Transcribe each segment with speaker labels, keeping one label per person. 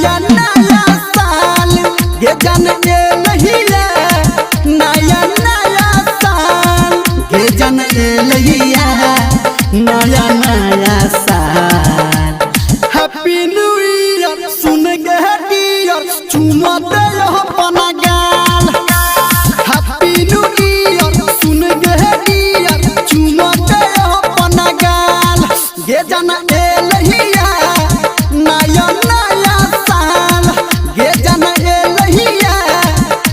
Speaker 1: नया नया साल गे जान एलहिया नया नया साल गे जान एलहिया नया नया साल। हैप्पी न्यू ईयर सुन गे डियर चुमा दे अपना गाल। हैप्पी न्यू ईयर सुन गे डियर चुमा दे अपना गाल गे जान एलहिया नया नया साल गे जान एलहिया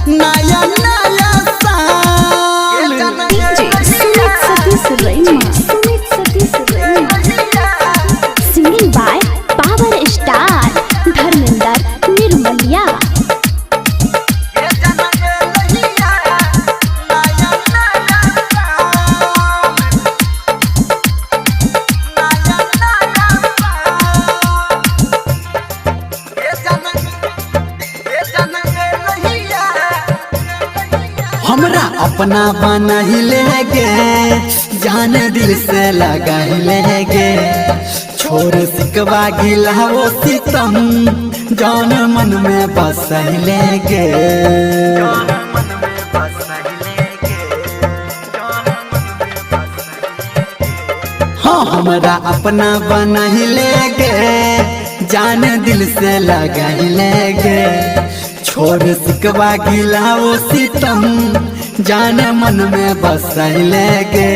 Speaker 1: नया नया साल।
Speaker 2: DJ Sumit Satish Raima. Sumit Satish Raima. Singing by Power Star Dharmendra Nirmaliya.
Speaker 1: हमरा अपना बना ही ले गे जान दिल से लगा ही ले गे छोर सिकवा गिला वो सितम जान मन में बस ले गे। हाँ हमरा अपना बना ही ले गे जान दिल से लगा ही ले गे छोड़ सिकवा गिला वो सितम जान मन में बस ले गे।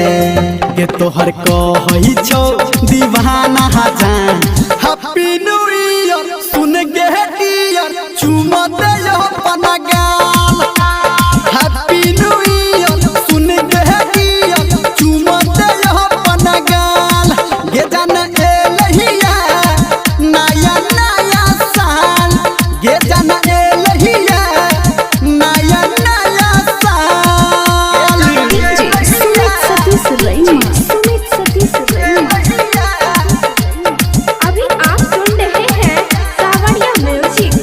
Speaker 1: के तोहर कहै छौ दीवाना जान। हैप्पी न्यू ईयर सुन गे डियर चुमा दे अपना गाल। हैप्पी न्यू ईयर सुन गे डियर चुमा दे अपना गाल गे जान एलहिया नया नया साल गे जान एलहिया नया नया साल।
Speaker 2: DJ Sumit Satish Raima. Sumit Satish Raima.
Speaker 3: अभी आप सुन रहे हैं सावरिया म्यूजिक।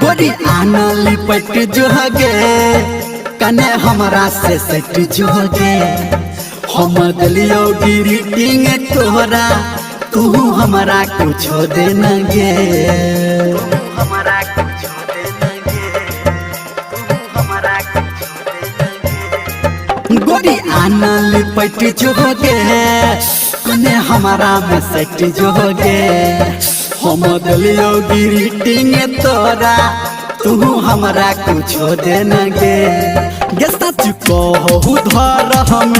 Speaker 1: गोरी आना लिपट जोगे कने हमरा से सट जोगे हम दिलियो ग्रीटिंग तोहरा तू हमरा कुछो देन गे। गोरी आना लिपट जोगे कने हमरा में सट जोगे हम दिलियो ग्रीटिंग तोरा तू हमरा कुछो देन गे। गे सच कहू धर हम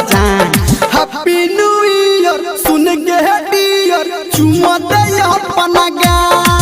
Speaker 1: जान। हैप्पी न्यू ईयर सुन गे डियर चुमा दे अपना गाल।